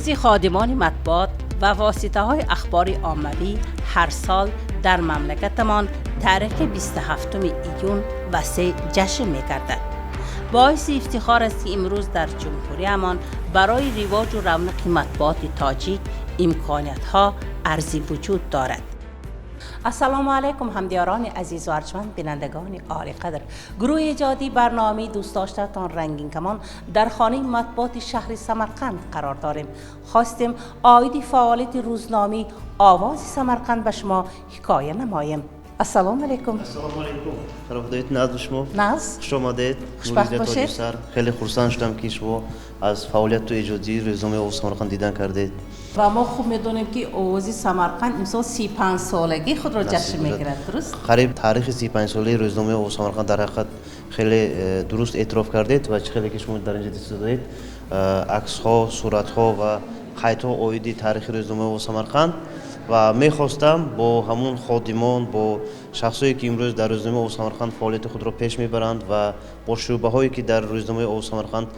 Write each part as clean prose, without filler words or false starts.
Рӯзи ходимони матбуот ва воситаҳои ахбори оммавӣ ҳар сол дар мамлакатамон таърихи 27 июн васеъ ҷашн мегардад. Боиси ифтихор аст, ки имрӯз дар ҷумҳуриямон барои ривоҷу равнақи матбуоти тоҷик имкониятҳо арзи вуҷуд дорад. Ассалому алайкум, ҳамдиёрони азизу арҷманд, бинандагони олиқадр. Гурӯҳи эҷодии барномаи дӯстдоштаатон Рангинкамон дар хонаи матбуоти шаҳри Самарқанд қарор дорем. Хостем оиди фаъолияти рӯзномаи Овози Самарқанд ба шумо ҳикоя намоем. Ассалому алайкум. Ассалому алайкум. Фарҳодият, назд шумо. Наз. Хуш омадед. Хушбахт бошед. Хеле хурсанд шудам, ки шумо аз фаъолияту эҷодии рӯзномаи Овози Самарқанд дидан кардед. Ва мо хуб медонем, ки Овози Самарқанд имсол 35-солагии худро ҷашн мегирад, дуруст? Қариб таърихи 35-солаи рӯзномаи Овози Самарқанд дар ҳақиқат хеле дуруст эътироф кардед ва чӣ хеле ки шумо дар инҷа дида, аксҳо, суратҳо ва қайдҳо оиди таърихи рӯзномаи Овози Самарқанд, ва мехостам бо ҳамун ходимон, бо шахсое ки имрӯз дар рӯзномаи Овози Самарқанд фаъолияти худро пеш мебаранд ва бо шӯъбаҳое ки дар рӯзномаи Овози Самарқанд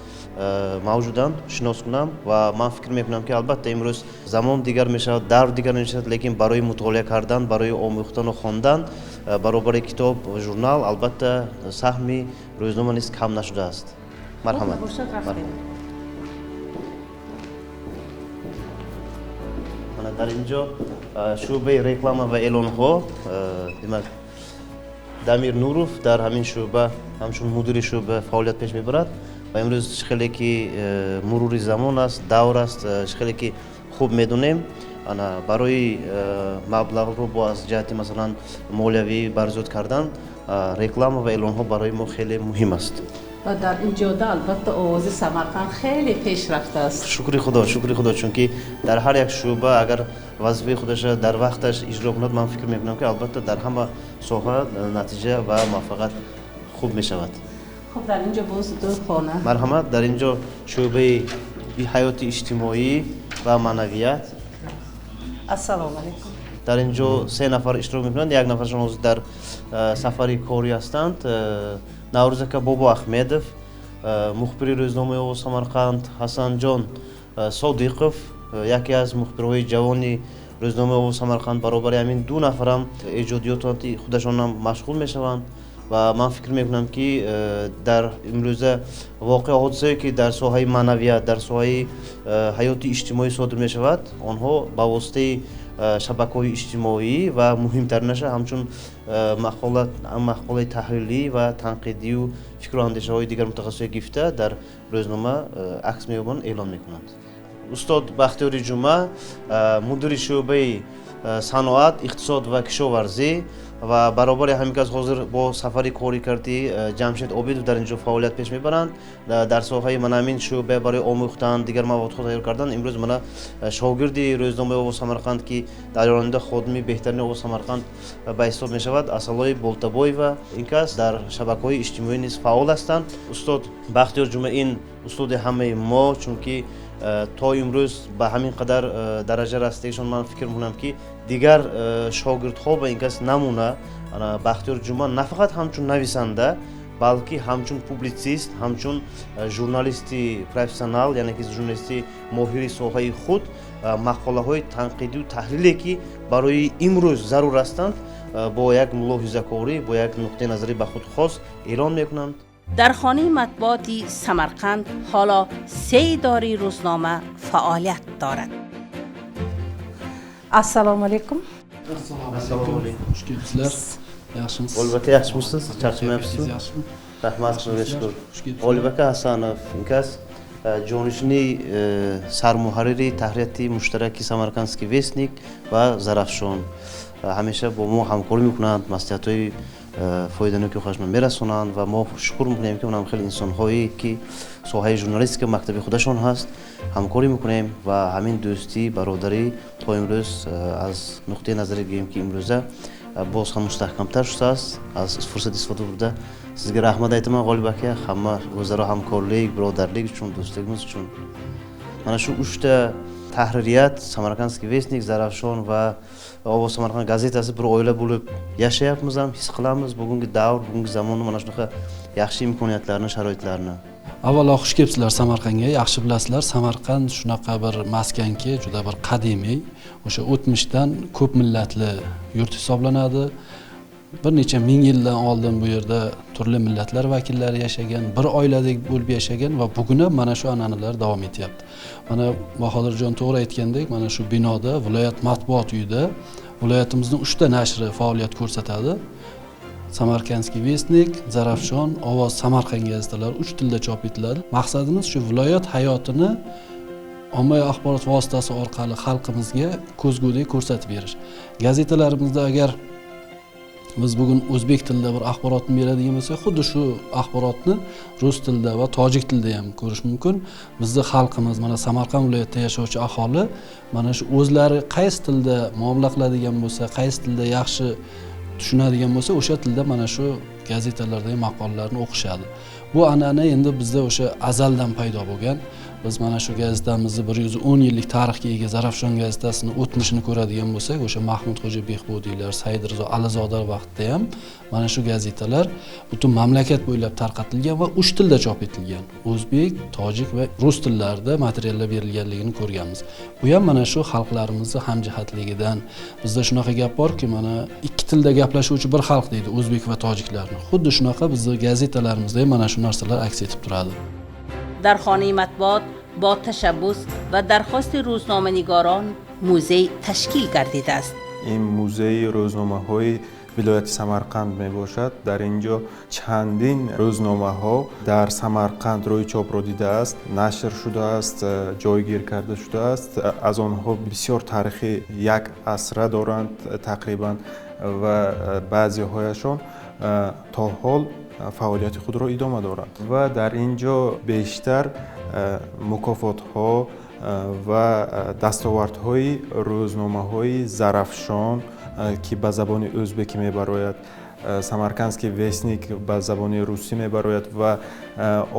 мавҷуданд, шинос кунам. Ва ман фикр мекунам, ки албатта имрӯз замон дигар мешавад, давр дигар мешавад, лекин барои мутолиа кардан, барои омӯхтану хондан баробари китоб, журнал, албатта саҳми рӯзнома низ кам нашудааст. Марҳамат. Дар инҷо шӯъбаи реклама ва эълонҳо. Демак, Дамир Нуров дар ҳамин шӯъба ҳамчун мудири шӯъба фаъолият пеш мебарад. Ва имрӯз чӣ хеле ки мурури замон аст, давр аст, чӣ хеле ки хуб медонем, ана барои маблағро бо аз ҷиҳати, масалан, молиявӣ барзиёд кардан, реклама ва эълонҳо барои мо хеле муҳим аст. Ва дар ин ҷода, албатта, Овози Самарқанд хеле пеш рафтааст. Шукри Худо, шукри Худо, чунки дар ҳар як шӯъба агар вазифаи худаша дар вақташ иҷро кунад, ман фикр мекунам, ки албатта дар ҳама соҳа натиҷа ва муваффақият хуб мешавад. Хуб, дар ин ҷо боз ду хона. Марҳамат, дар ин ҷо шӯъбаи ҳаёти иҷтимоӣ ва маънавият. Ассалому алайкум. Дар ин ҷо се нафар иштирок мекунанд, як нафаршон ҳозир дар сафари корӣ ҳастанд. Наврӯзака Бобо Аҳмедов, мухбири рӯзномаи Овози Самарқанд, Ҳасанҷон Содиқов, яке аз мухбирҳои ҷавони рӯзномаи Овози Самарқанд. Баробари ҳамин ду нафарам эҷодиёти худашонам машғул мешаванд. Ва ман фикр мекунам, ки дар имрӯза воқеа, ҳодисае ки дар соҳаи маънавият, дар соҳаи ҳаёти иҷтимоӣ содир мешавад, онҳо ба воситаи шабакаҳои иҷтимоӣ ва муҳимтаринаша ҳамчун мақолаи таҳлилӣ ва танқидию фикру андешаҳои дигар мутахассисои гирифта дар рӯзнома акс меёбанд, эълон мекунанд. Устод Бахтиёри Ҷума, мудири шӯъбаи саноат, иқтисод ва кишоварзӣ, ва баробари ҳамин кас ҳозир бо сафари корӣ кардӣ Ҷамшед Обидов дар ин ҷо фаъолият пеш мебаранд дар соҳаи мана ҳамин шӯъба барои омӯхтан, дигар маводҳо тайёр кардан. Имрӯз мана шогирди рӯзномаи Овози Самарқанд, ки дар оянда ходими беҳтарини Овози Самарқанд ба ҳисоб мешавад, Асалои Болтабоева, ин кас дар шабакаҳои иҷтимоӣ низ фаъол ҳастанд. Устод Бахтиёр Ҷума ин устоди ҳамаи мо, чунки то имрӯз ба ҳамин қадар дараҷа расидагишон, ман фикр мекунам, ки дигар шогирдҳо ба ин кас намуна. Бахтиёр Ҷума на фақат ҳамчун нависанда, балки ҳамчун публитсист, ҳамчун журналисти профессионал, яъне ки журналисти моҳири соҳаи худ, мақолаҳои танқидию таҳлиле ки барои имрӯз зарур ҳастанд, бо як мулоҳизакорӣ, бо як нуқтаи назари ба худ хос эълон мекунанд. Дар хонаи матбуоти Самарқанд ҳоло се идораи рӯзнома фаъолият дорад. Ассалому алайкум. Assalomu alaykum. Xush kelibsizlar. Yaxshimisiz? G'olib aka, yaxshimisiz? Charchamayapsizmi? Yaxshimi? Rahmat, Xudoga shukur. Xush kelibsiz. G'olib aka Hasanов, ин кас ҷонишини сармуҳаррири таҳририяти муштараки Самаркандский вестник ва Зарафшон, ҳамеша бо мо ҳамкорӣ мекунанд, маслиҳатҳои фоиданоки худашон мерасонанд ва мо шукр мекунем, ки онам хеле инсонҳое ки соҳаи журналистика мактаби худашон ҳаст, ҳамкорӣ мекунем. Ва ҳамин дӯстӣ, бародарӣ то имрӯз аз нуқтаи назаре гӯем, ки имрӯза боз ҳам мустаҳкамтар шудааст. Аз фурсат истифода бурда, sizga rahmat aytaman, G'olib aka, hamma o'zaro hamkorlik, birodarlik uchun, do'stligimiz uchun. Mana shu uchta tahririyat, Самаркандский вестник, Zarafshon va Ovoz Samarqand gazetasi bir oila bo'lib yashayapmiz ham, his qilamiz bugungi davr, bugungi zamonni, mana shunaqa yaxshi imkoniyatlarni, sharoitlarni. Avvalo xush kelibsizlar Samarqandga. Yaxshi bilasizlar, Samarqand shunaqa bir maskanki, juda bir qadimiy, o'sha o'tmishdan ko'p millatli yurt hisoblanadi. Bir necha ming yildan oldin bu yerda turli millatlar vakillari yashagan, bir oiladek bo'lib yashagan va bugun ham mana shu an'analar davom etyapti. Mana Bahodirjon to'g'ri aytgandek, mana shu binoda viloyat matbuot uyida viloyatimizning 3 ta nashri faoliyat ko'rsatadi. Samarkandskiy vestnik, Zarafshon, Ovoz Samarqand gazetalari 3 tilda chop etiladi. Maqsadimiz shu viloyat hayotini ommaviy axborot vositasi orqali xalqimizga ko'zgudek ko'rsatib berish. Gazetalarimizda agar biz bugun o'zbek tilida bir axborotni beradigan bo'lsak, xuddi shu axborotni rus tilida va tojik tilida ham ko'rish mumkin. Bizni xalqimiz, mana Samarqand viloyatida yashovchi aholi mana shu o'zlari qaysi tilda muomala qiladigan bo'lsa, qaysi tilda yaxshi tushunadigan bo'lsa, o'sha tilda mana shu gazetalardagi maqolalarni o'qishadi. Bu an'ana endi bizda o'sha azaldan paydo bo'lgan. Biz mana shu gazetamizni 110 yillik tarixga ega Zarafshon gazetasini o'tmishini ko'radigan bo'lsak, o'sha Mahmudxo'ja Behbudiylar, Said Rizo Alizoda vaqtida ham mana shu gazetalar butun mamlakat bo'ylab tarqatilgan va 3 tilda chop etilgan. O'zbek, tojik va rus tillarida materiallar berilganligini ko'rganmiz. Bu ham mana shu xalqlarimizni hamjihatligidan. Bizda shunaqa gap borki, mana 2 tilda gaplashuvchi bir xalq deydi o'zbek va tojiklarni. Xuddi shunaqa bizning gazetalarimizda ham mana shu narsalar aks etib turadi. Дар хонаи матбуот бо ташаббус ва дархости рӯзноманигорон музей ташкил гардидааст. Ин музеи рӯзномаҳои вилояти Самарқанд мебошад. Дар ин ҷо чандин рӯзномаҳо дар Самарқанд рӯи чопро дидааст, нашр шудааст, ҷойгир карда шудааст. Аз онҳо бисёр таърихи як асра доранд тақрибан ва баъзеҳояшон то ҳол фаъолияти худро идома доранд. Ва дар ин ҷо бештар мукофотҳо ва дастовардҳои рӯзномаҳои Зарафшон, ки ба забони ӯзбекӣ мебарояд, Самаркандский вестник ба забони русӣ мебарояд ва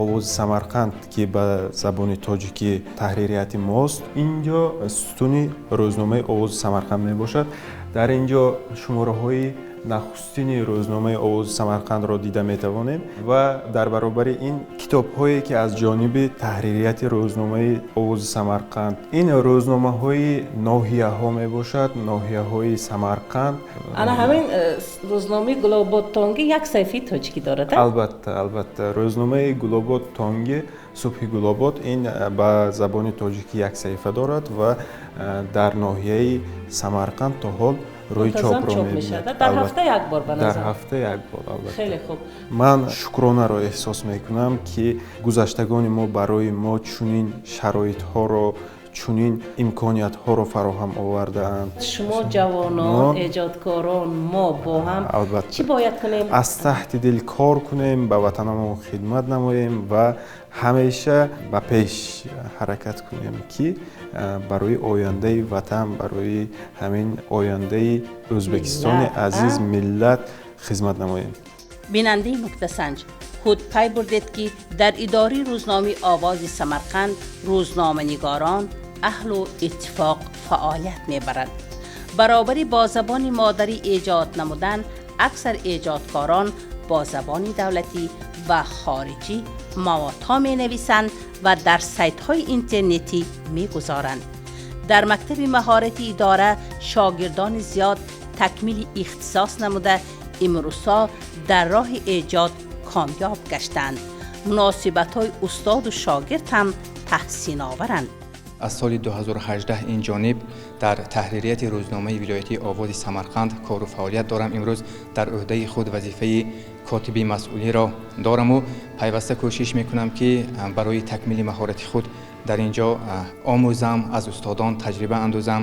Овози Самарқанд, ки ба забони тоҷикӣ таҳририяти мост. Ин ҷо сутуни рӯзномаи Овози Самарқанд мебошад. Дар ин ҷо шумораҳои нахустини рӯзномаи Овози Самарқандро дида метавонем ва дар баробари ин китобҳое, ки аз ҷониби таҳририяти рӯзномаи Овози Самарқанд, ин рӯзномаҳои ноҳияҳо мебошад, ноҳияҳои Самарқанд. Ана ҳамин рӯзномаи Гулобод Тонги як саҳифаи тоҷикӣ дорад, а? Албатта, албатта. Рӯзномаи Гулобод Тонги, Субҳи Гулобод, ин ба забони тоҷикӣ як саҳифа дорад ва дар ноҳияи Самарқанд то ҳол рӯи чопро мебинад. Дар ҳафта як бор ба назар? Дар ҳафта як бор, албатта. Хеле хуб. Ман шукронаро эҳсос мекунам, ки гузаштагони мо барои мо чунин шароитҳоро, чунин имкониятҳоро фароҳам овардаанд. Шумо ҷавонон, эҷодкорон, мо бо ҳам чӣ бояд кунем? Аз таҳти дил кор кунем, ба ватанамон хидмат намоем ва ҳамеша ба пеш ҳаракат кунем, ки барои ояндаи ватан, барои ҳамин ояндаи Ӯзбекистони азиз миллат хизмат намоем. Бинандаи нуктасанҷ, худ пай бурдед, ки дар идораи рӯзномаи Овози Самарқанд рӯзноманигорон аҳлу иттифоқ фаъолият мебаранд. Баробари бо забони модарӣ эҷод намудан, аксар эҷодкорон бо забони давлатӣ ва хориҷӣ маводҳо менависанд ва дар сайтҳои интернетӣ мегузоранд. Дар мактаби маҳорати идора шогирдони зиёд такмили ихтисос намуда, имрӯзҳо дар роҳи эҷод комёб гаштанд. Муносибатҳои устоду шогирд ҳам таҳсиноваранд. Аз соли 2018 ин ҷониб дар таҳририяти рӯзномаи вилоятии Овози Самарқанд кору фаъолият дорам. Имрӯз дар ӯҳдаи худ вазифаи котиби масъулиро дораму пайваста кӯшиш мекунам, ки барои такмили маҳорати худ дар ин ҷо омӯзам, аз устодон таҷриба андӯзам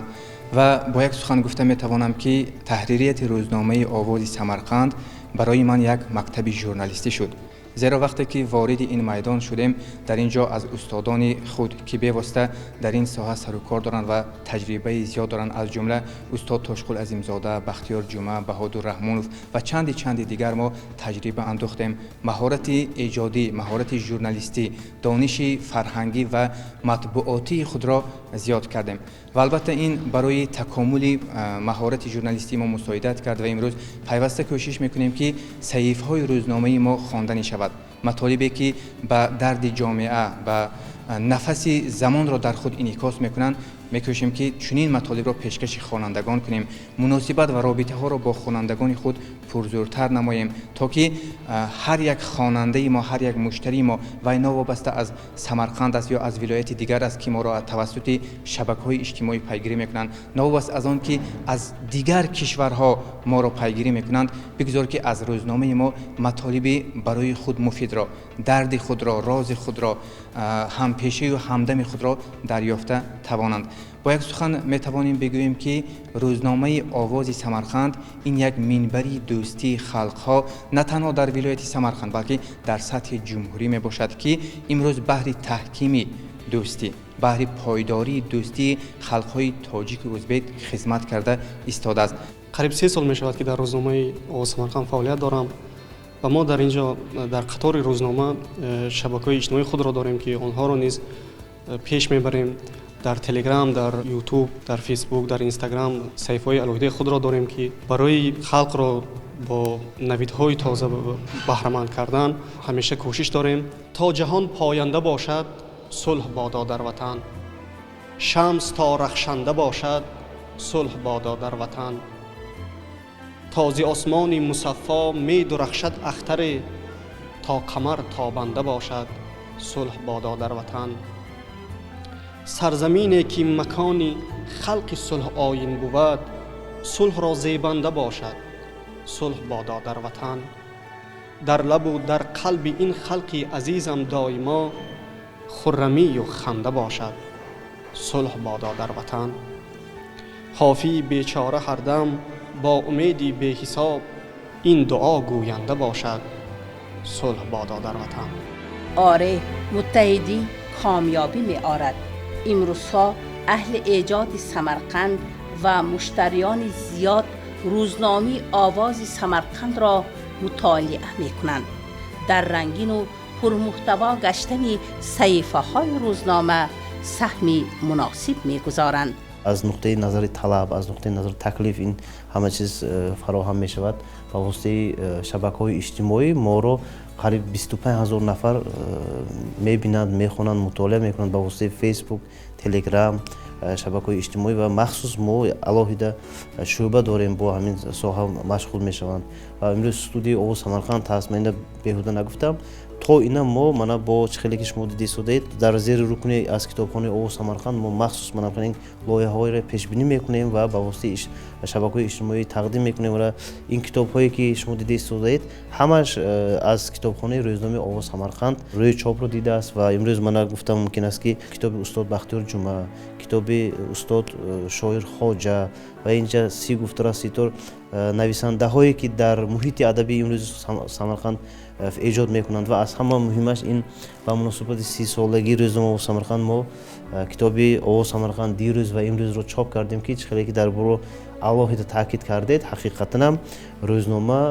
ва бо як сухан гуфта метавонам, ки таҳририяти рӯзномаи Овози Самарқанд барои ман як мактаби журналистӣ шуд. Зеро вақте ки вориди ин майдон шудем, дар ин ҷо аз устодони худ, ки бевосита дар ин соҳа сарукор доранд ва таҷрибаи зиёд доранд, аз ҷумла устод Тошқул Азимзода, Бахтиёр Ҷума, Баҳодур Раҳмонов ва чанди чанди дигар, мо таҷриба андӯхтем. Маҳорати эҷодӣ, маҳорати журналистӣ, дониши фарҳангӣ ва матбуотии худро зиёд кардем ва албатта ин барои такомули маҳорати журналистии мо мусоидат кард ва имрӯз пайваста кӯшиш мекунем, ки саҳифаҳои рӯзномаи мо хонданӣ шавад. Матолибе ки ба дарди ҷомеа, ба нафаси замонро дар худ инъикос мекунанд, мекӯшем ки чунин матолибро пешкаши хонандагон кунем, муносибат ва робитаҳоро бо хонандагони худ пурзӯртар намоем, то ки ҳар як хонандаи мо, ҳар як муштарии мо, вай новобаста аз Самарқанд аст ё аз вилояти дигар аст, ки моро тавассути шабакаҳои иҷтимоӣ пайгирӣ мекунанд, новобаста аз он ки аз дигар кишварҳо моро пайгирӣ мекунанд, бигзор ки аз рӯзномаи мо матолиби барои худ муфидро, дарди худро, рози худро, ҳампешаю ҳамдами худро дарёфта тавонанд. Бо як сухан метавонем бигӯем, ки рӯзномаи Овози Самарқанд ин як минбари дӯстии халқҳо на танҳо дар вилояти Самарқанд, балки дар сатҳи ҷумҳурӣ мебошад, ки имрӯз баҳри таҳкими дӯстӣ, баҳри пойдории дӯстии халқҳои тоҷику ӯзбек хизмат карда истодааст. Қариб 3 сол мешавад, ки дар рӯзномаи Овози Самарқанд фаъолият дорам ва мо дар ин ҷо дар қатори рӯзнома шабакаҳои иҷтимоии худро дорем, ки онҳоро низ пеш мебарем. Дар Телеграм, дар Ютуб, дар Фейсбук, дар Инстаграм саҳифаҳои алоҳидаи худро дорем, ки барои халқро бо навидҳои тоза баҳраманд кардан ҳамеша кӯшиш дорем. То ҷаҳон поянда бошад, сулҳ бодо дар ватан. Шамс то рахшанда бошад, сулҳ бодо дар ватан. То зи осмони мусаффо медурахшад ахтаре, то қамар тобанда бошад, сулҳ бодо дар ватан. Сарзамине ки макони халқи сулҳоин бувад, сулҳро зебанда бошад, сулҳ бодо дар ватан. Дар лабу дар қалби ин халқи азизам доимо хуррамию ханда бошад, сулҳ бодо дар ватан. Ҳофии бечора ҳардам бо умеди беҳисоб ин дуо гӯянда бошад, сулҳ бодо дар ватан. Оре, муттаҳидӣ комёбӣ меорад. Имрӯзҳо аҳли эҷоди Самарқанд ва муштариёни зиёд рӯзномаи Овози Самарқандро мутолиа мекунанд. Дар рангину пурмуҳтаво гаштани саҳифаҳои рӯзнома саҳми муносиб мегузоранд. Аз нуқтаи назари талаб, аз нуқтаи назари таклиф ин ҳама чиз фароҳам мешавад. Ба воситаи шабакаҳои иҷтимоӣ моро қариб 25 000 нафар мебинанд, мехонанд, мутолиа мекунанд ба воситаи Фейсбук, Телеграм, шабакаҳои иҷтимоӣ ва махсус мо алоҳида шӯъба дорем, бо ҳамин соҳа машғул мешаванд. Ва имрӯз студияи Овоз Самарқанд ҳаст. Ман ина беҳуда нагуфтам. То ина мо мана бо чӣ хеле ки шумо дида истодаед, дар зери рукни аз китобхонаи Овоз Самарқанд мо махсус мана ин лоиҳаҳоеро пешбинӣ мекунем ва ба воситаи шабакаҳои иҷтимоӣ тақдим мекунем. Ва ин китобҳое ки шумо дида истодаед, ҳамаш аз китобхонаи рӯзномаи Овоз Самарқанд рӯи чопро дидааст. Ва имрӯз мана гуфтам мумкин аст, ки китоби устод Бахтиёр Ҷума, китоби устод шоир Хоҷа ва инҷа си гуфтора ситор нависандаҳое ки дар муҳити адабии имрӯзи Самарқанд эҷод мекунанд. Ва аз ҳама муҳимаш ин ба муносибати 30-солагии рӯзномаи Овоз Самарқанд мо китоби Овоз Самарқанд дирӯз ва имрӯзро чоп кардем, ки чӣ хеле ки дар боро алоҳида таъкид кардед, ҳақиқатан рӯзнома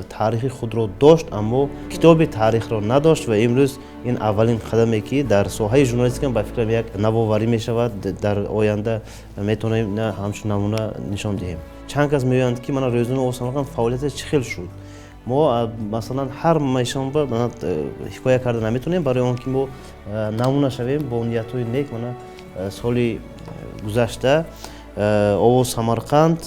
таърихи худро дошт, аммо китоби таърихро надошт. Ва имрӯз ин аввалин қадаме, ки дар соҳаи журналистика ба фикрам як навоварӣ мешавад. Дар оянда метавонем ина ҳамчун намуна нишон диҳем. Чанд кас мегӯянд, ки мана рӯзномаи Овоз Самарқанд фаъолияташ чӣ хел шуд. Мо масалан ҳар майшонба ҳикоя карда наметавонем. Барои он ки мо намуна шавем бо ниятҳои нек, мана соли гузашта Овоз Самарқанд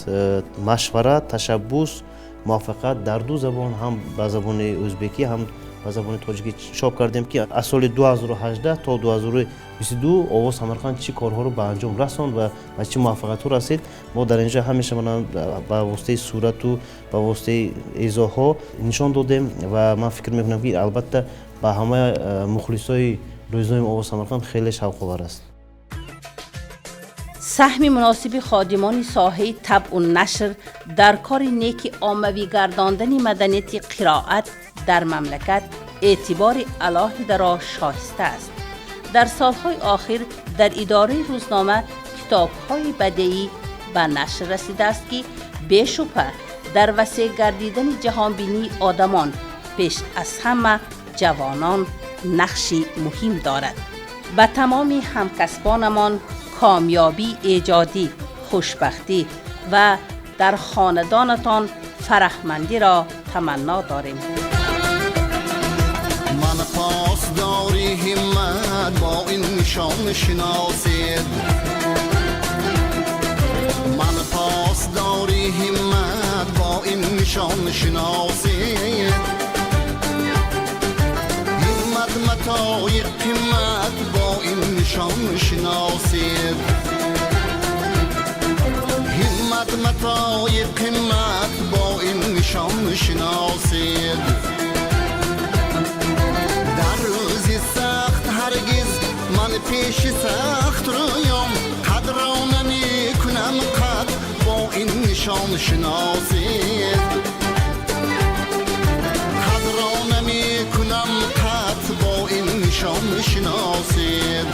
машварат, ташаббус, муваффақият дар ду забон, ҳам ба забони ӯзбекӣ, ҳам ба забони тоҷикӣ чоп кардем, ки аз соли 2018 то 2022 Овоз Самарқанд чӣ корҳоро ба анҷом расонд ва ба чӣ муваффақиятҳо расид. Мо дар инҷо ҳамеша ба воситаи сурату ба воситаи эзоҳҳо нишон додем. Ва ман фикр мекунам, ки албатта ба ҳама мухлисои рӯзномаи Овоз Самарқанд хеле шавқовар аст. Саҳми муносиби ходимони соҳаи табъу нашр дар кори неки оммавӣ гардондани маданияти қироат дар мамлакат эътибори алоҳидаро шоиста аст. Дар солҳои охир дар идораи рӯзнома китобҳои бадеӣ ба нашр расидааст, ки бешубҳа дар васеъ гардидани ҷаҳонбинии одамон, пеш аз ҳама ҷавонон, нақши муҳим дорад. Ба тамоми ҳамкасбонамон комёбии эҷодӣ, хушбахтӣ ва дар хонадонатон фараҳмандиро таманно дорем. ҳиммат бо ин нишон шиносед. Ман посдори ҳиммат бо ин нишон шиносед. Ҳиммат матои қимат бо ин нишон шиносед. Ҳиммат матои қимат бо ин нишон шиносед. Дар рӯзи сахт ҳаргиз ман пеши сахт рӯям қадро намекунам қад бо ин нишон шиносед. Қадро намекунам қад бо ин нишон шиносед.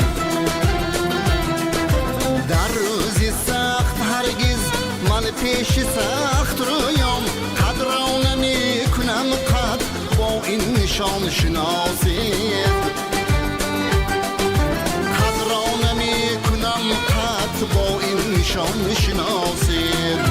Дар рӯзи сахт ҳаргиз ман пеши сахт рӯям қадро намекунам қад бо ин нишон шиносед. Қадро намекунам қад бо ин нишон шиносед.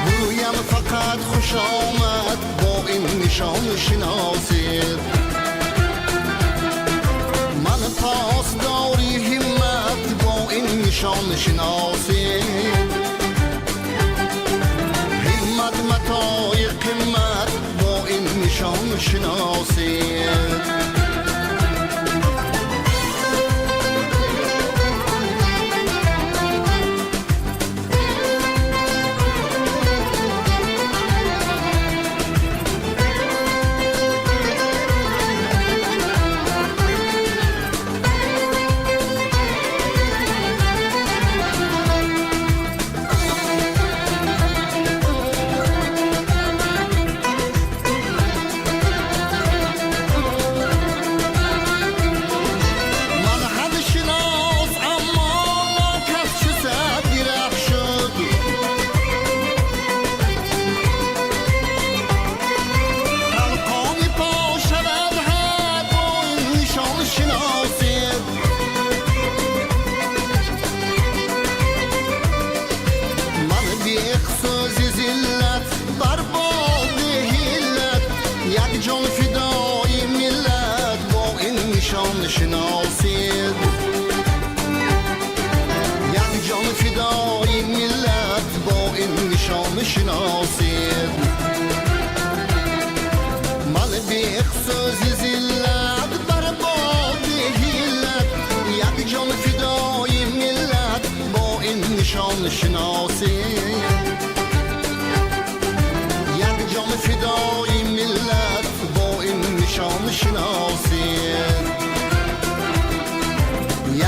Гӯям фақат хуш омад бо ин нишон шиносед. Ман посдори ҳиммат бо ин нишон шиносед. Ҳиммат матои қимат бо ин нишон шиносед.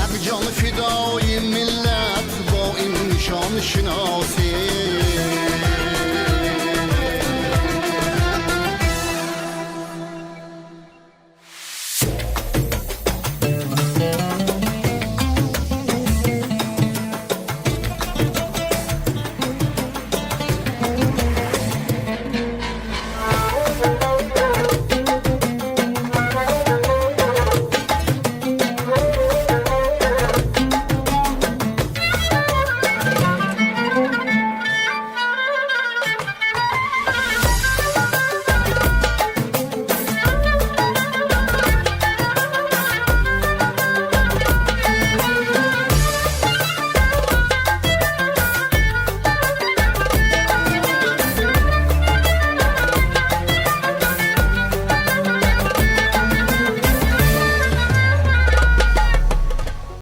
Як ҷон фидои миллат бо ин нишон шиносед.